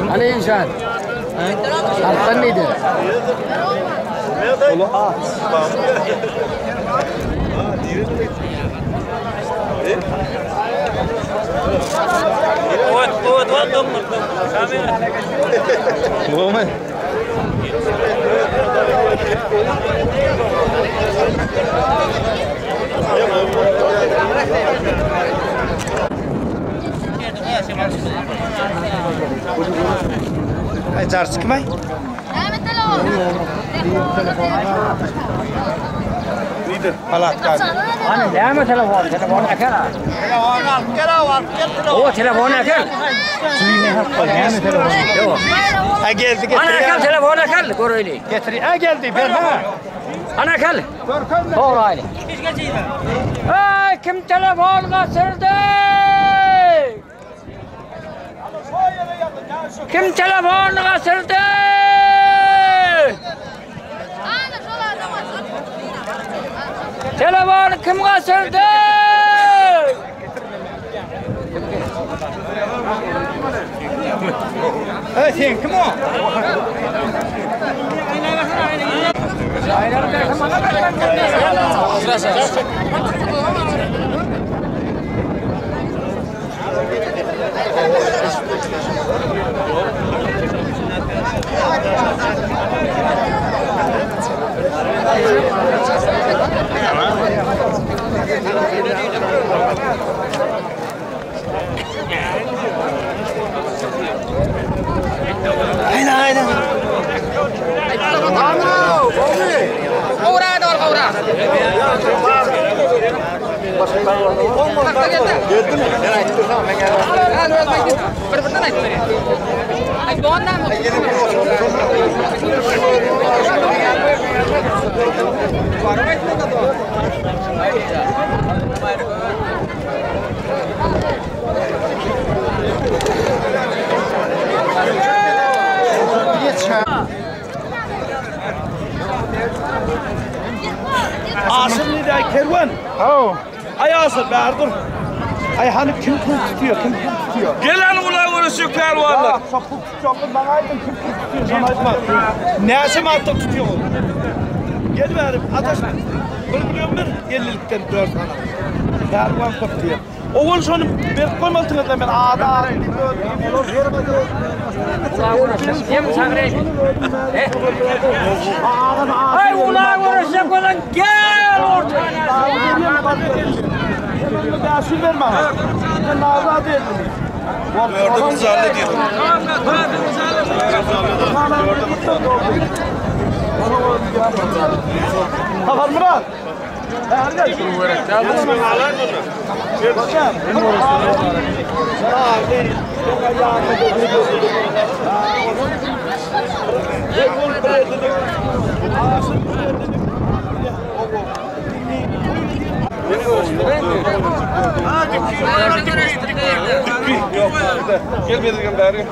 Hani insan? Halktan neydi? Ay jarçy kim ay? Palatka. Hani näme telefon? Telefon ekel. Telefon alyp gel alyp gel. O telefon ekel. Yok. Ha geldi getir. Ana ekel telefon ekel. Göreyli. Getir. Ha geldi ben ha. Ana ekel. Doğru aile. Ay kim telefon kaçırdı? Kim telefon kaçırdı? Telefonu kim kaçırdı? Ha sen kim o? Haydi haydi. Asıl ne der kervan? Ay Asıl be dur. Ay hani kim pul tutuyor, kim pul tutuyor? Gelen ula görüşük pervanlar. Ya sen pul tutuyor, bana aydın kim pul tutuyor sana aytma. Nesi mi attın tutuyor? Gel verim, ateş. Bunu biliyorum ben, 50'likten 4 tane. Kervan köp diyor. Oğul şonu berip koymalısınız ben ada ada Kim sagraydı? Ay ula görüşecek olan gel ortaya. Asil ver bana. Ben azad ettim. Gördüm zannediyorum. Safar Murat. Yok. Gel bedirgen beri.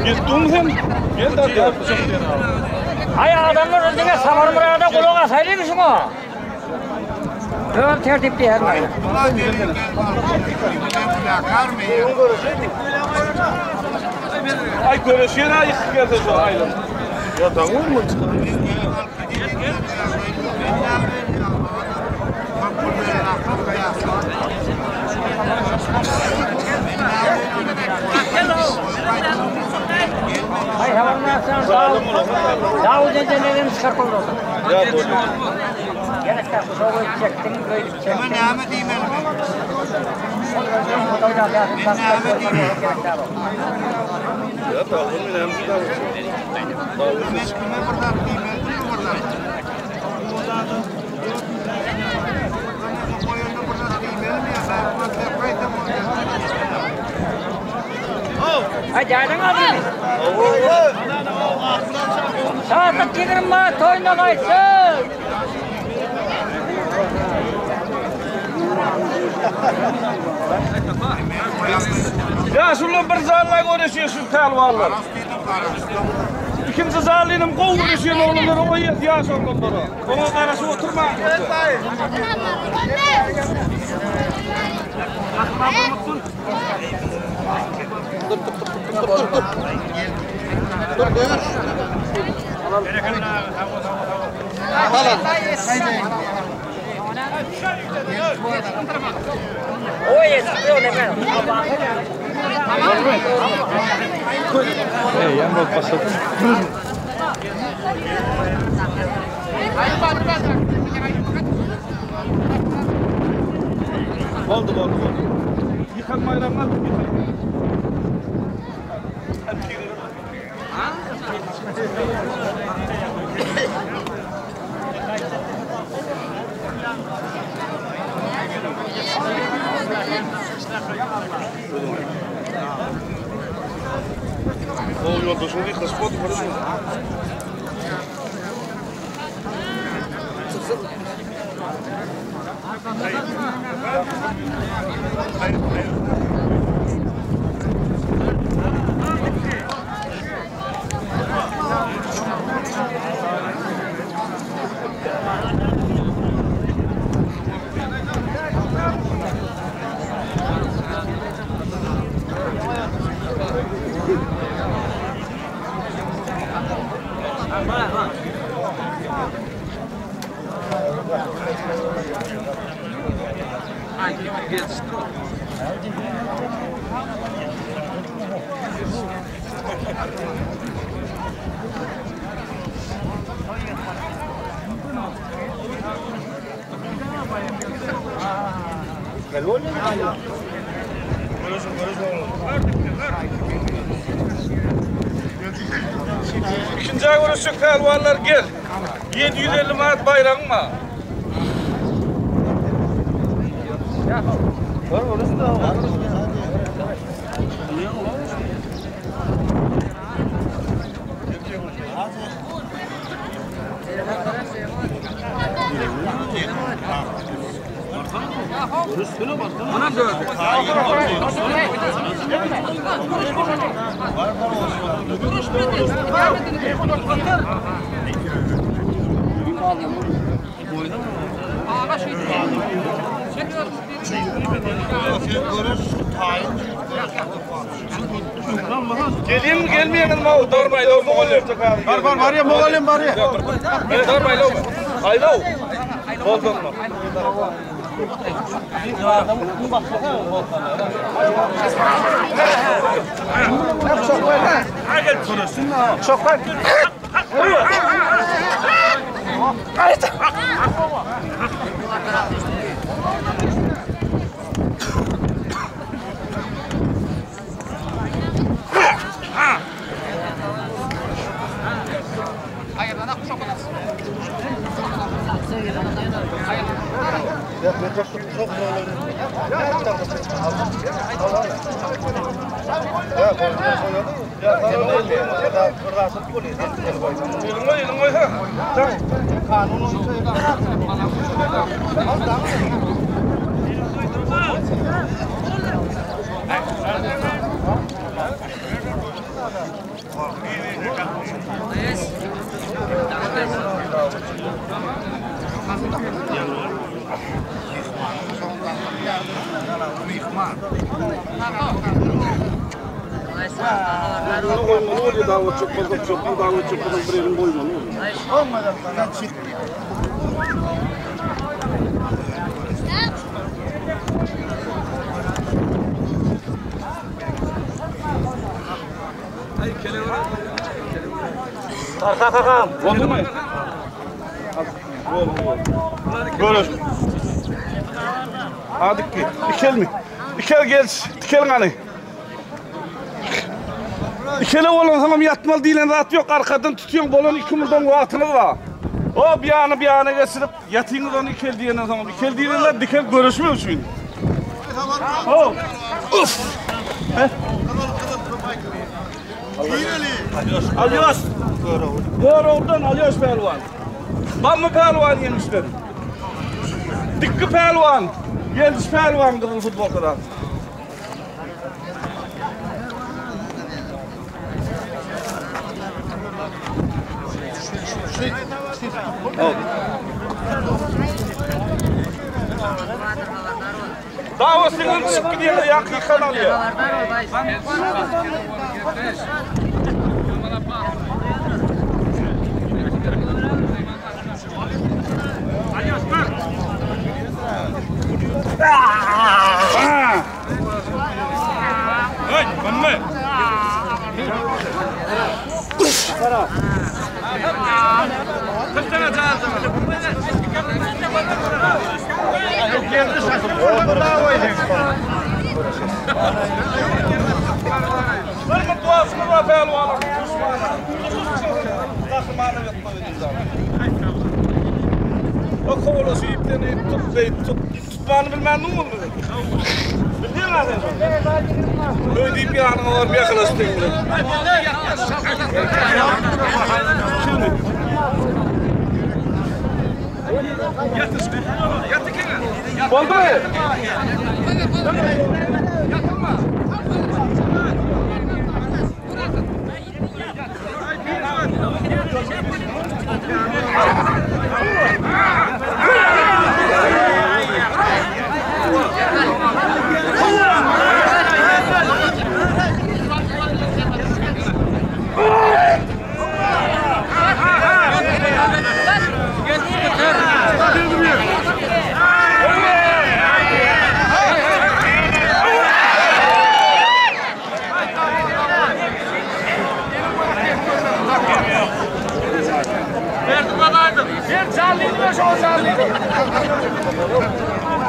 Gel dum sen. Gel de gel. Ay adamlar özüne Safar Murat'a kulak asaylı şuna. Dört tertipli her var. Ay görüşüyor ay gelse şu aylan. Ya da mı? Ay Safar Murat sen Davud zenginlerini çıkar koydu. Ya doğru. Gerek yok. Soğuk çektin, böyle çektin. Näme diýmeli? Ya da bunun önemli de. Men kime bir zat diýmeli, bir zat. Goýanda bir zat diýmeli mi? Ay geldin abi. Saatlik 20 toyuna kaysın. Ýaşulular bir zalla göreşýär şu pälwanlar. Ikinji zallynyň gowy göreşýän oglanlary oýýas ýaş oglanlara. Oňa garaşyp oturmaň. Dur dur dur dur dur. Dur dur. Eýýäm bolup başlady. Boldy, boldy, boldy. Ýykan baýragyňy al, ýykan. Gowy ýoldaşyň ýykylyşyp boldy, görüşmek. Ikinji aý görüşjek pälwanlar gel. 750 manat baýragyň bar. Gelýäňmi gelmeýäňmi maw dorbaýlaw mugallym. Bar bar barýa mugallym barýa. Dorbaýlaw. Aýlaw. Bolduňmy? Eliň goý, eliň goý ha. Elini goýmaly bolýar, dawatçy bolsa, çokdan dawatçy bolsa bir elini goýmaly bolýar. Boldumy? Boldy, boldy. Görüş. Hadi ki, dikel mi? Dikel gel, dikel gany. Dikele bolansoňam ýatmaly diýlen zat ýok, arkadan tutýaň, bolan iki murdan wagtyňyz bar. O bir ýana bir ýana geçirip, ýatyňyz ony ikel diýenden soň, ikel diýlenler dikel görüşmek üçin. O. Uf. Alýos. Görogludan Alýos pälwan. Bammy pälwan ýeňişden. Dikki pälwan. Geldiş pälwan gyzyl futbolkadan. Dawa siňrim çykyp gidýär, ýaňky ýykan alýar. Bir mutwasymyz bar pälwanyň duşmana. Gahrymana ýetmez edildi. O kowalaşy ipden ip tut, beýt tut. Tutmany bilmän duň bizi. Bilýäň ha sen şony. Öý diýip ýanyňa baryp ýakalaşyp bilen. Boldumy?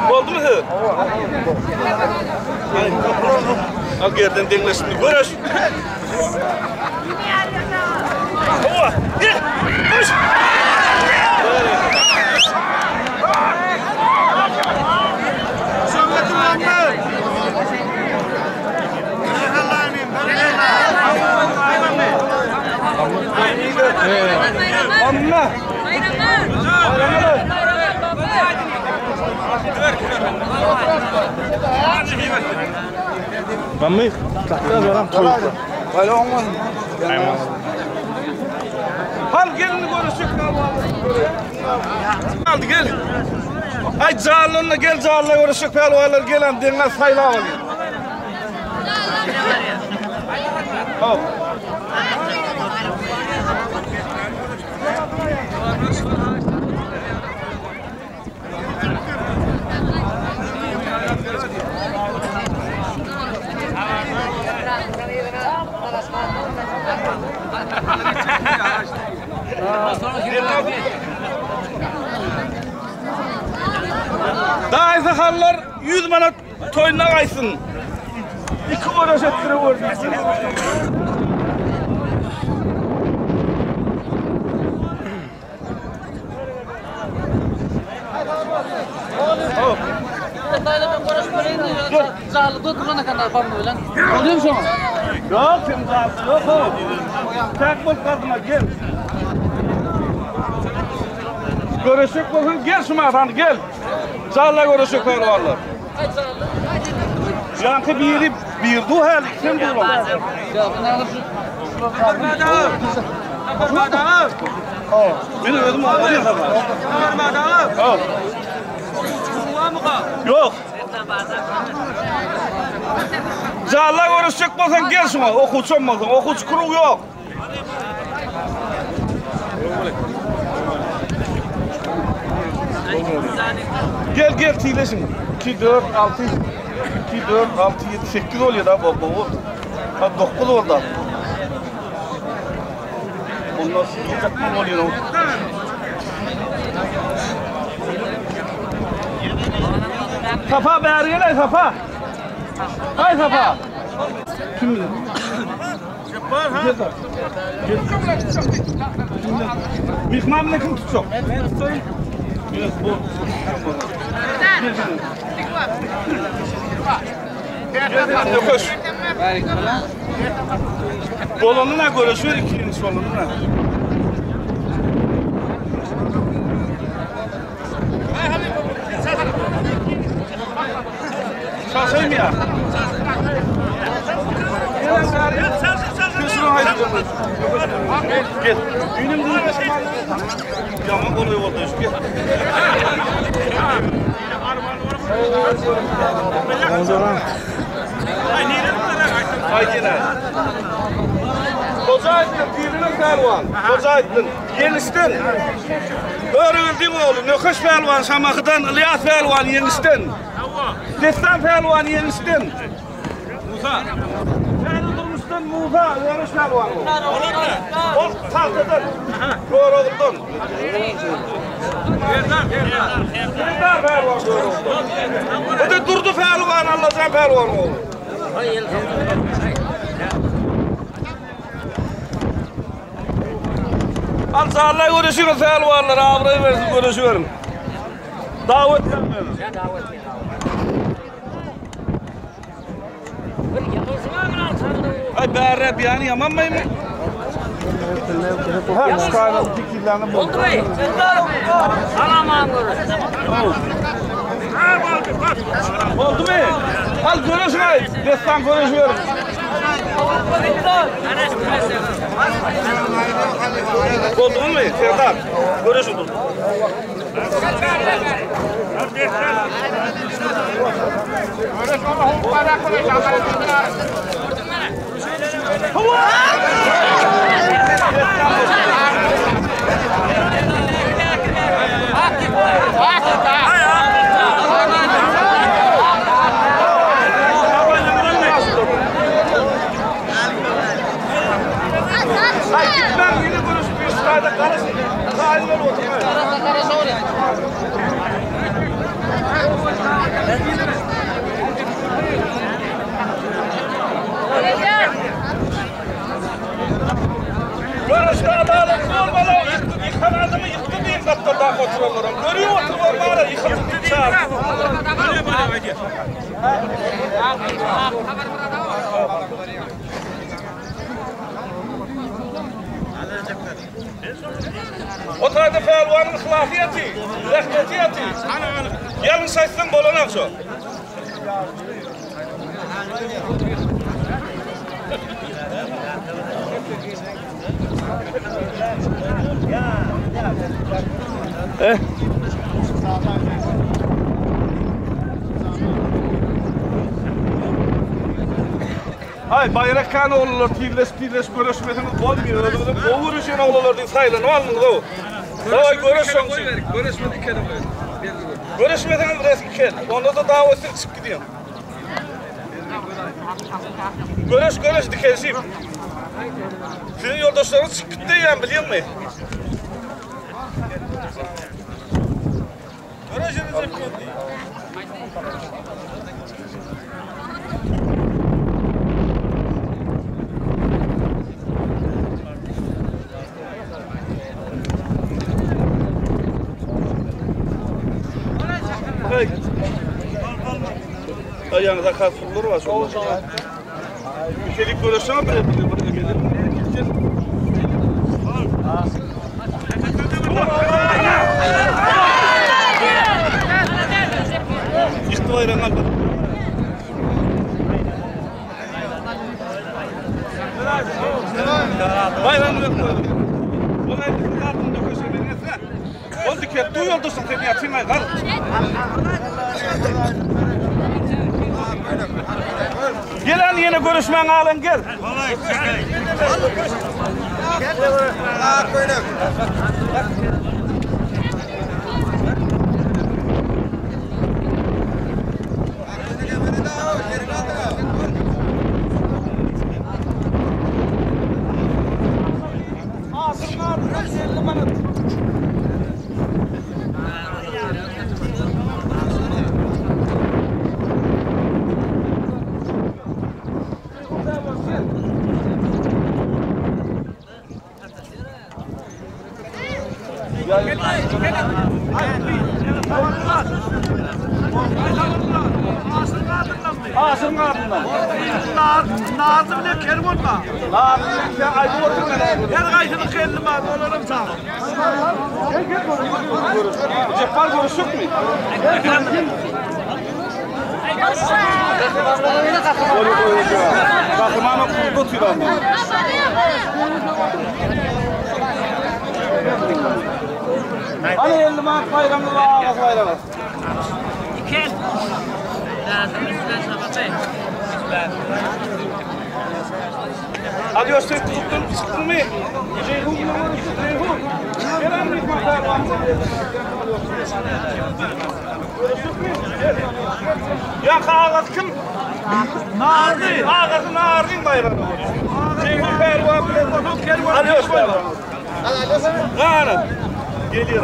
Boldumy siz? Al gerden deňleşdi. Göreş. Hawa. Gel. Koş. Amma. Mammy, Hal gelini görüşük. Aldı gel. Ay canlınla gel canla görüşük pehlivanlar gelen deňe saýlap alýar. Hop. Daýza hallar 100 manat toýuna gaýsyn. Iki göreş etdire gördüm. Yok sen zallı yok o. Tek bol kadına gel. Görüşük bolsun gel şu matan gel. Zalla görüşük pehlivanlar. Yankı biri bir du hel sen durun. Beni özüm alıyor sabah. Yok. Zalla görüşecek bolsan gel şuna. Okuwçy bolmasaň, okuwçy kruw yok. Gel gel tileşin. 2 4 6 2 4 6 7 8 oluyor da bu bu. Ha 9 oldu. Bunlar sıcak oluyor. Safa bäri gel ay Safa. Ay Safa. Kim bilir? Mihman bilen kim tutjak? Men tutayım. Bu. Göküş. Bolanyna görüşür ikinci bolanyna. Aýdýan. Hoja aýtdyn, Pirler pälwan. Hoja aýtdyn, Ýeňişden. Börügeldiň ogly, Nökeş pälwan Şamahydan, Ylýas pälwan Ýeňişden. Dessan pälwan Ýeňişden. Musa. Täze durmuşdan Musa, Öreş pälwan. Ol Tagtadan, Görogludan. Serdar, Serdar. Serdar pälwan Görogludan. Bu-da Durdy pälwan, Allajan pälwan ogly. Al sallay göreşiň pälwanlar, abraý bersin göreşiberiň. Dawet bermeli. Ay bärre biýany ýamanmaýmy? Oldu mu? Alaman görür. Oldu mu? Al göreşin ay. Destan göreşiberin. Oldu mu Serdar? Göreşin dur. Ay gitmem yine görüşüp bir sırada karışın. Kain ol oturma. Görüşde adalet bolmaly. Ýykan adamy ýykdy diýip gapdaldaky oturanlaram. Görüp oturban bara ýykyldy çar. O taýda pälwanyň yhlasy ýaty, zähmeti ýaty. Ýalňyş aýtsaň bolanok şo. Eh. Aý, Baýrak han oglanlar tizleşip-tizleşip göreşmeseňiz bolmaýar. Özüňiziň gowy göreşýän oglanlar diýip saýlanyp aldyňyz-ow. Dawaý göreş şoň üçin. Göreşmedi iki el. Göreşmeseňiz res iki el. Onda-da dawa etseň çykyp gidýäň. Göreş göreş dikelşip. Siziň ýoldaşlaryňyz çykyp gitdi eýýäm bilýäňmi? Göreş edecek geldi. Hey. Aýagyň zakat pullar bar şonda. Ikelik göreşe bir bir bir gelin. Ýykdy baýragyny aldy. Baýragyny berip goýdy. Ol aýdyp, garnyny dökeşe men etsene. Ol dikeltdi ýoldaşyň sen ýatyň aý gal. Gel an ýene görüşmäň galan gel. Aşyryň adyndan. Nazym bilen ker bolma. Nazym bilen sen aýdyp otur men. Her gaýsynyň kelli bar, olaram sag. Jepbar görüşjekmi? Gahrymana kurda otyr ama. Hany 50 manat baýramyz bar, agasy baýragy. Dikel. Alýoş sen tutukdan çykdyňmy? Jeýhun bilen görüşdi, Jeýhun. Gel an myhman pälwan. Görüşdikmi? Gel. Ýa kagyz kim? Narly. Agasy Narlyň baýragyny görüşdi. Jeýhun pälwan bilen Alýoş pälwan. Ganat. Gelýär.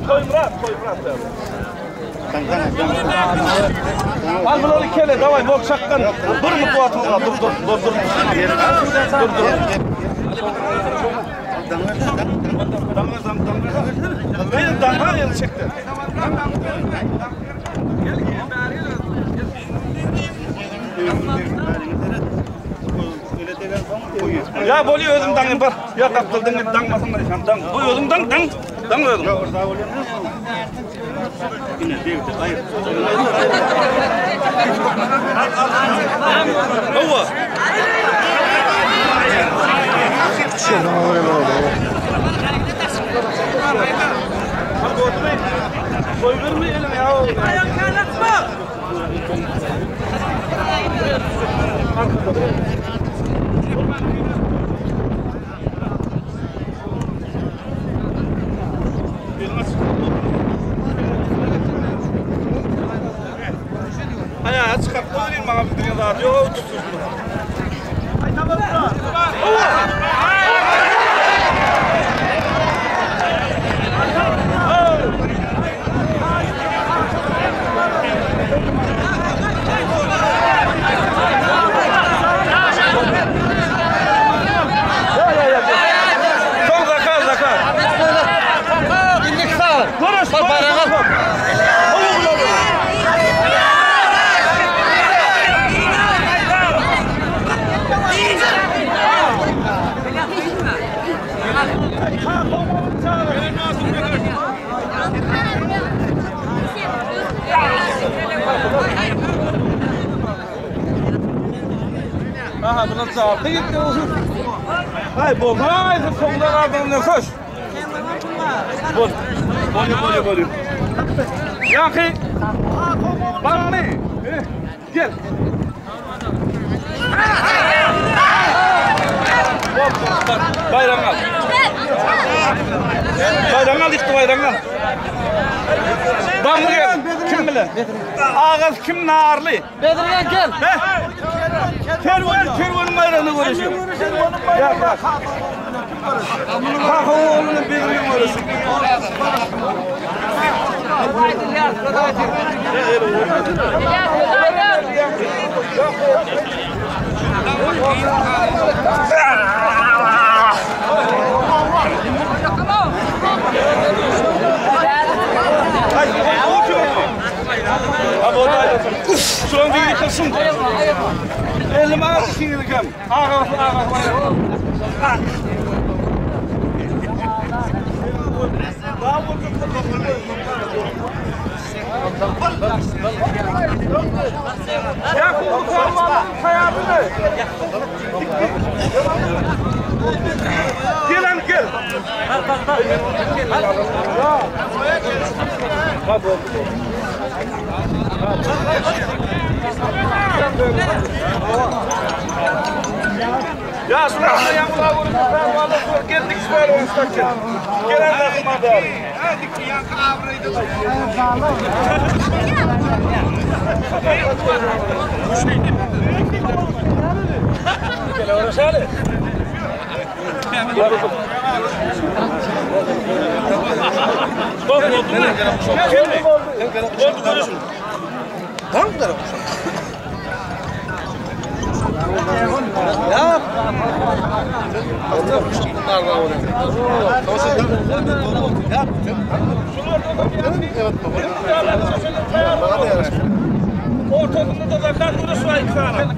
Toýmyrat, Toýmyrat. Al bulary kele, daway, bol çakgan. Bir mut wagtyňyz gal, dur, dur, dur, dur. Dur, dur. Damga, dam, damga. Bir damga ýel çekdi. Ya bolýa özüm daňy bar. Ya gapdaldan git daňmasyn da daň. Bu özüň daň, daň. Daň özüň. Hawa. Koyverme elini ya. Aýaga çykaryp goýberýin maňa bildirýän zady ýok tutsun. Soň zakaz zakaz. Görüş, Aha, bundan sağ. Gitti olsun. Hay bol. Hay, soňda galdyň hoş. Bol. Bol, bol, bol. Ýaňky Barmy? Gel. Bol, bol, Baýragyňy al. Baýragyňy al, ýykdy baýragyňy al. Barmy gel. Kim bilen? Agasy kim Narly? Bedirgen gel. Kerwen, kerweniň baýragyny görüşüň. Ýa bak. Kaka ogluny Bedirgen görüşüň. Ay, o kim? Abi o da Şulan bir yıkılsın. Elime al ikinizi kem. Ağa, ağa, ağa. Ya bu hayatını. Gel lan gel. Ya şuna yağmur vurup geldik böyle olsak Gelen takıma der. Ortasynda da zakaz görüş var iki tane.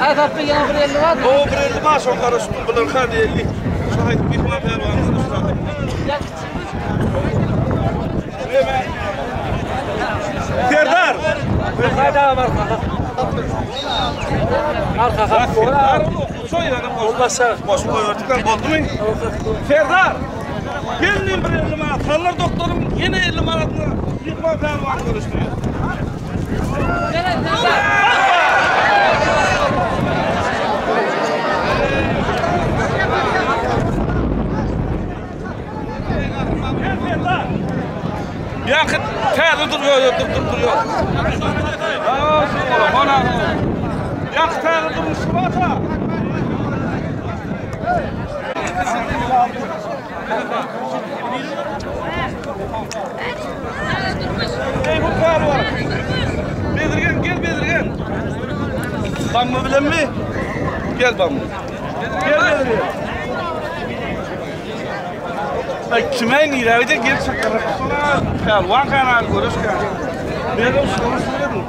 Ay satdy ýene bir 50 bar. O bir 50 bar şo garaşyp bular hadi 50. Şu haýsy myhman pälwan Serdar. Hayda var. Arka Serdar Olmasa boş koyardık boldu mu? Serdar. Gelin bir 50 manat. Sallar doktorum yine 50 manatını myhman pälwan görüştürüyor. Yakıt täze duruyor, dur dur duruyor. Aa, şu ola, bana. Yakıt täze durmuş bata. Ey bu kar var. Bedirgen gel Bedirgen. Bambu bilen mi? Gel bambu. Gel Bedirgen. Ay kime nirayda gel çakarıp sonra pehlivan kanal görüş kan. Benim soru soruyorum.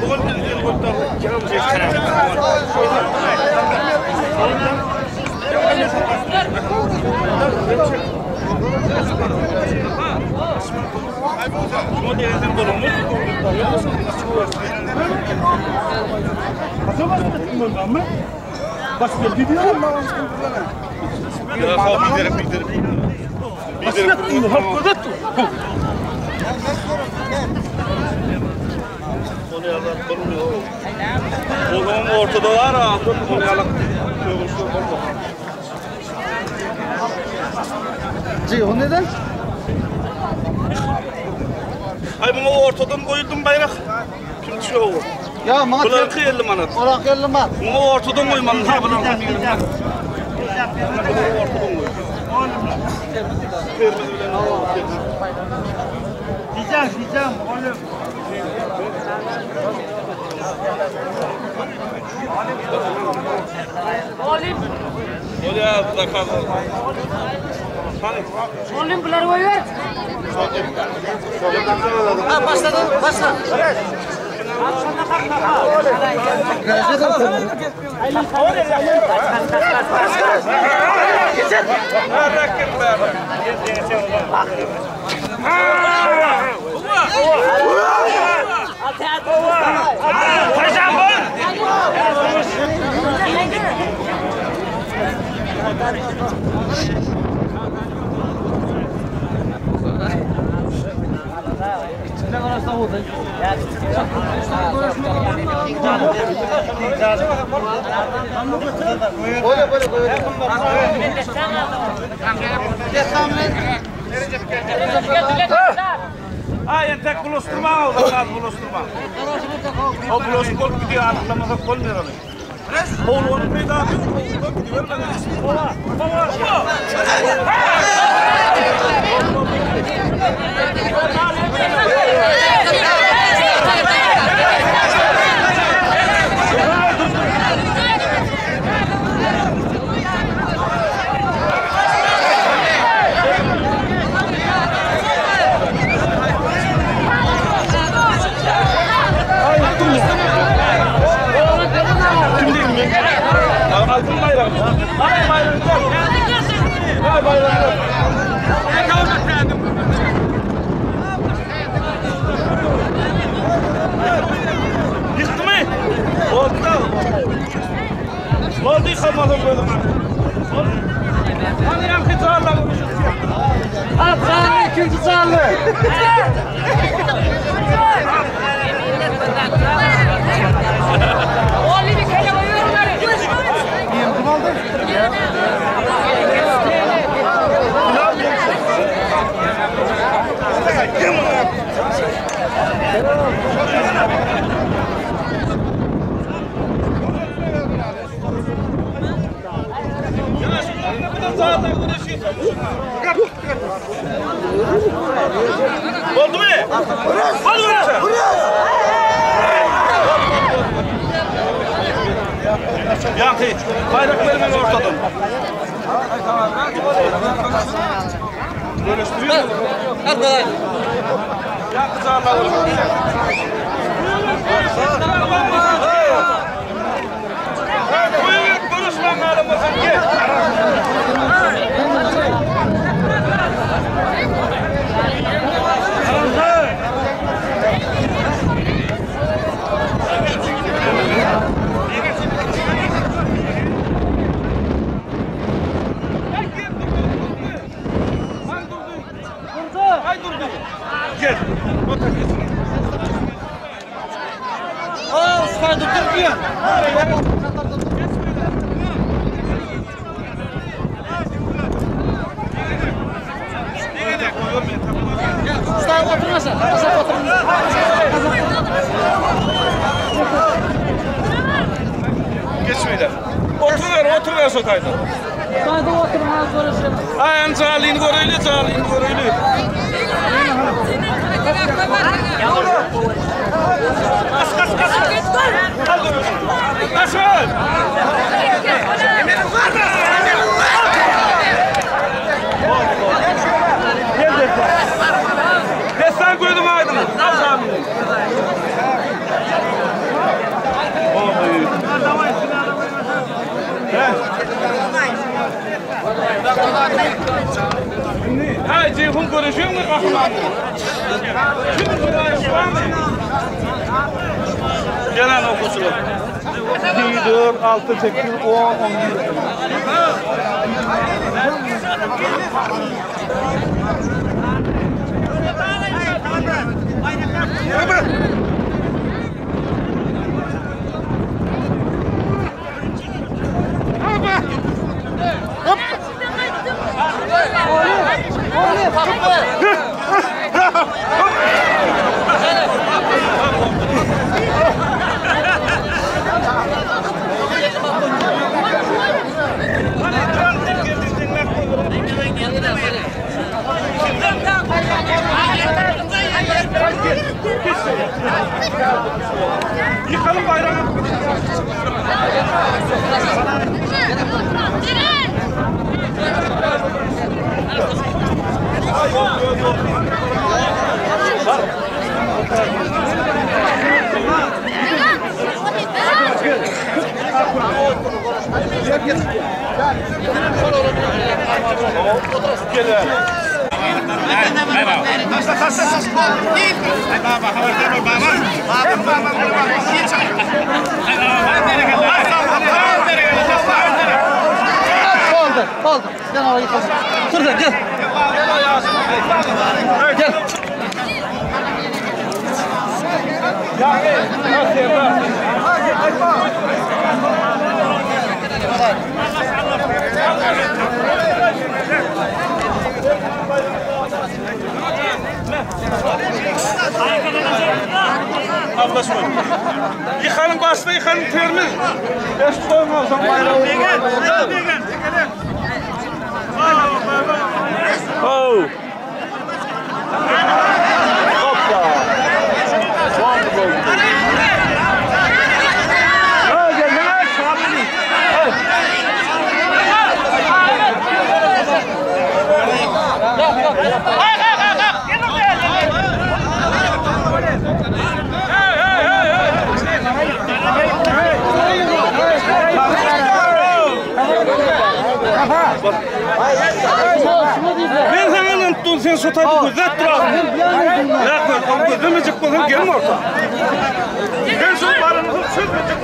Bugün bir gel O zaman ortada var ha. Ji, o neden? Ay bunu ortadan koydum bayrak. Kim düşüyor o? Ya manat. Bularınki 50 manat. Orak 50 manat. Bunu ortadan koymalı. Ha bularınki 20 manat. Bunları ortadan koy. Kırmızı bilen al. Diyeceğim diyeceğim oğlum. Oraya zakaz. Hani? Oğlum bunları koyuver. Ha başladı, başla. Bırakın be. Böyle böyle böyle. Ha entek buluşturma o zakaz buluşturma. O buluşup olup gidiyor anlamasak olmuyor onu. Oğlu onu peyda ediyor. Olup gidiyor. Ola. Ola. Ola. Kim değil mi? Altın bayrağı mı? Ay bayrağı. Ay bayrağı. Yıktı mı? Oldu da. Oldu yıkamadım böyle. Hani yankı çağırla At sağlı, ikinci sağlı. Oğlum bir kere koyuyorum. Ya şimdi ne kadar sağda güreşiyorsun? Oldu mu? Oldu mu? Yankı, bayrak vermen ortadan. Görüşdürýär. Ýa janlar bolsun. Goýup görüşmän galamazam gel. Ay durdu. Gel. Otur geç. Aa, usta dur diyor. Usta oturmasa. Usta oturmasa. Geç beyler. Oturuver, oturuver sotayda. Hadi oturma görüşelim. Ay calini göreyli, calini göreyli. Kaç kaç kaç. Al dur. Kaç ver. Gel destan. Destan koydum aydın. Al calini. Ay Ceyhun görüşüyor mu kahraman? Kim bu Gelen okusuluk. 2, 4, 6, 8, 10, 11. Yıkalım bayrağı. Oldu, oldu. Gel oraya git. Dur da gel. Gel. Ablaşma. Yıkanın başına yıkanın terimiz. Eş koyun olsan bayrağı. Oh. Hoppa. Oldu oldu. Ha gel gel çağırın. Ben sana unuttum sen şu tayfı gözet duralım. Ya gözlemeyecek bolsan gelme orta. Ben şu barınızı çözmeyecek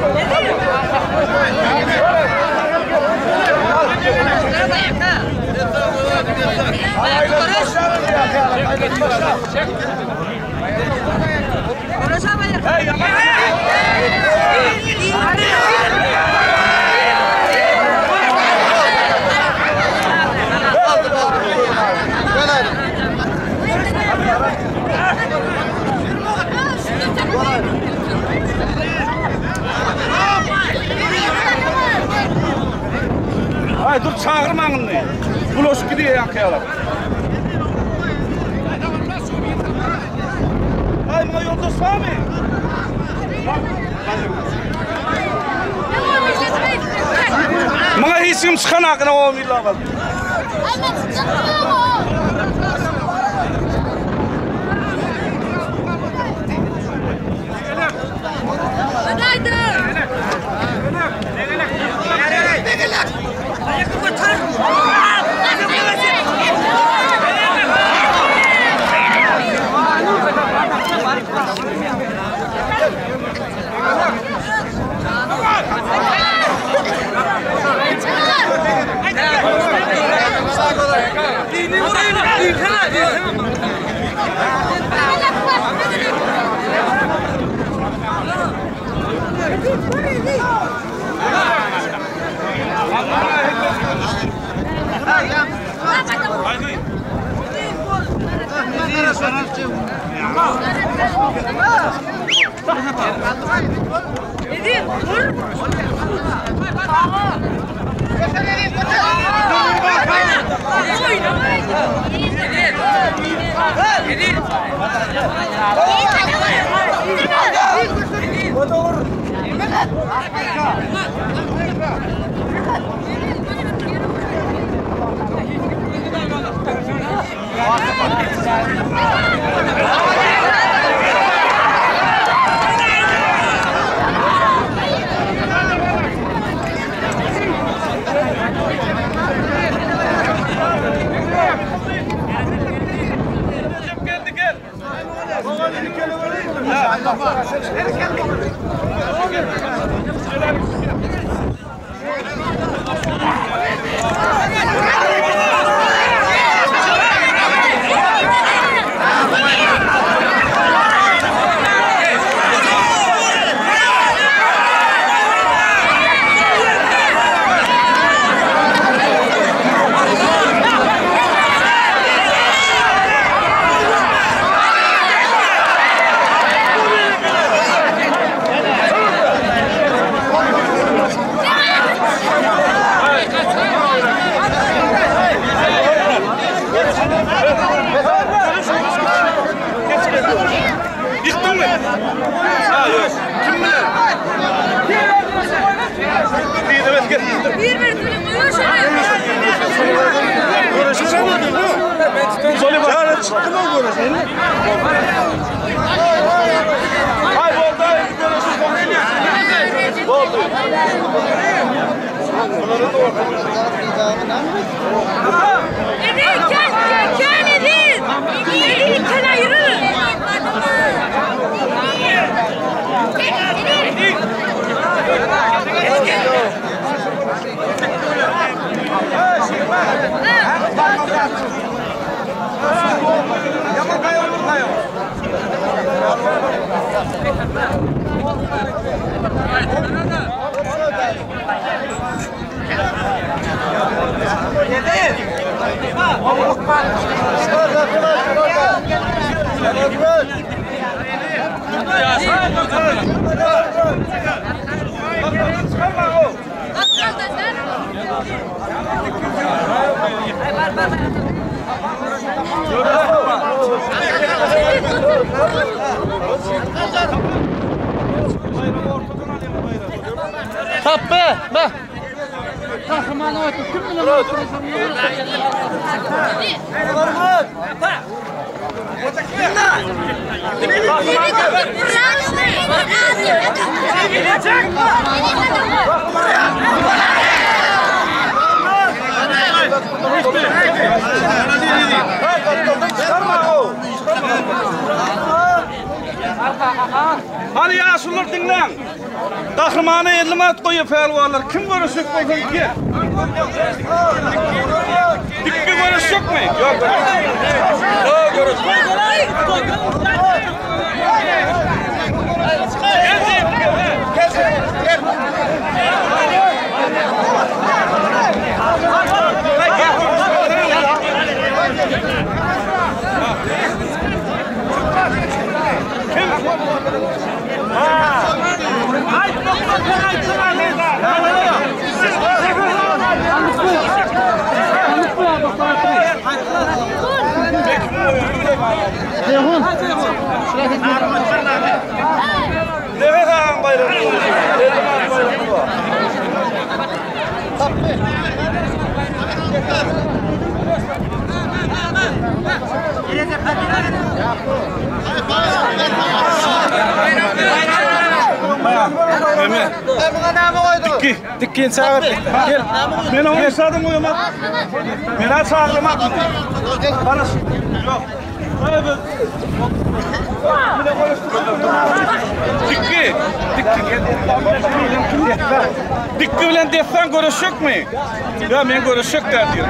Ay dur çağırma onu. Bulaşık gidiyor yakıyorlar. Ay bana yolda Sami. Bana hiç kim çıkan hakkına o millah var. Ýykdyňmy? Ha, ýok. Kim bilen? Diýdemez gel. Haý boldy, görüşürüz. Boldy. Hany ýaşulular diňläň. Gahrymana 50 manat goýýar pälwanlar. Kim görüşjek bolsa gel. Dikki görüşjekmi? Ýok. Ýok görüşjek. Nefes alan baýragy. 50 manat baýragy bar. Meme. Dikki. Dikkin çagyr. Gel. Men onu sadım goýmak. Men çagyrmak. Bana Ýok. Dikki. Dikki. Dikki bilen dessan görüşjekmi? Ýa men görüşjek däl diýdim.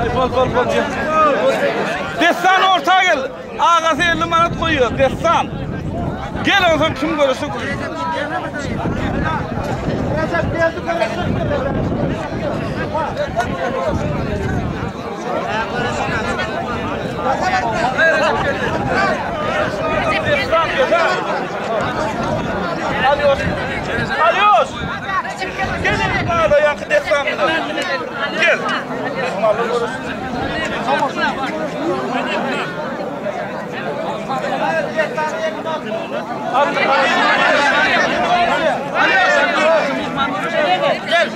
Aý bol bol bol. Dessan orta gel. Agasy 50 manat goýýar. Dessan. Gel onsoň kim görüşse görüşsün. Dessan gel. Alýos. Alýos. Gel indi bana ýaňky dessan bilen. Gel. Myhmanlar görüşsün. Gel.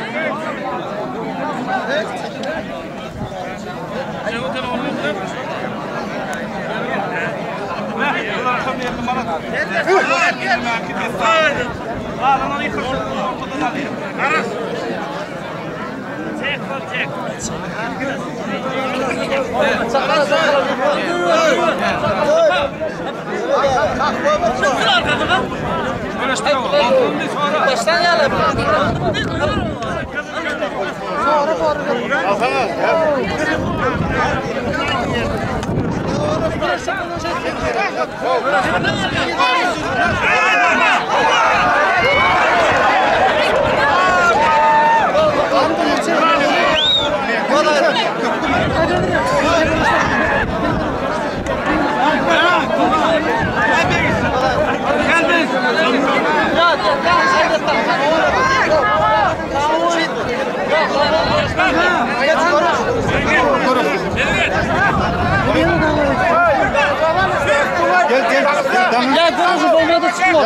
Ya görüşün olmadı çıkma.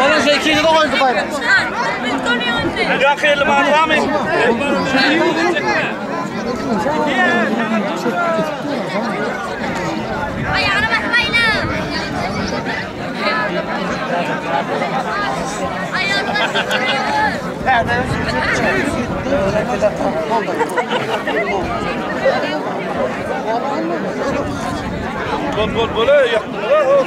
Bana şey ikinci de koydu bayram. Ýaňky 50 manat barmy? Ayağına basmayın. Ayağına basmayın. Bol bol bol ýakdylar.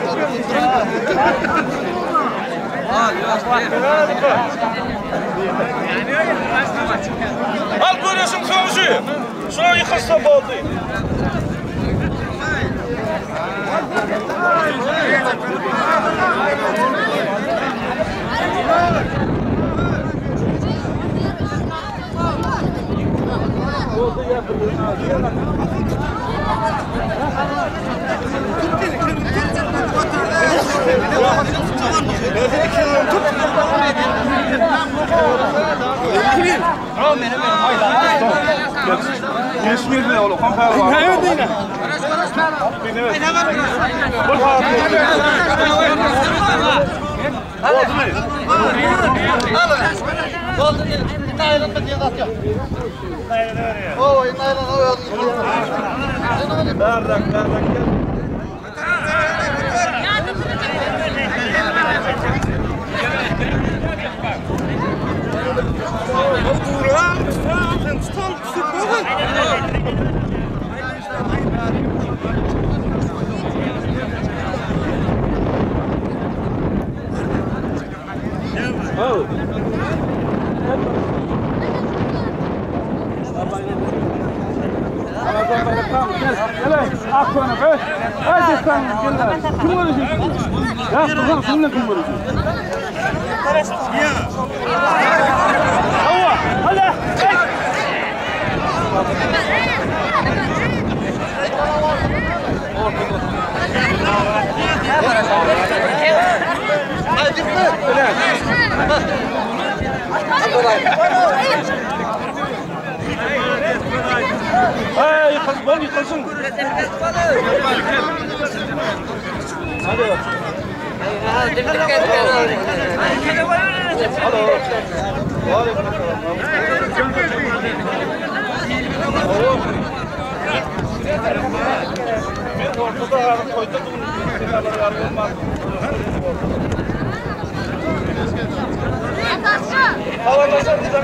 Al görüşün soňujy. Şuna ýykylsa boldy. Geçmedi oğlum. Kom var. Evet Berrak berrak gel. Kim görüşüyorsun? Ya kızım seninle kim görüşüyorsun? Allah! Allah! Hey, yıkıl, bol yıkılsın. Bir ortada yarım koydu, bunu yarım olmaz. Havandaşlar bizden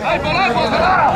Ay, bala, bala.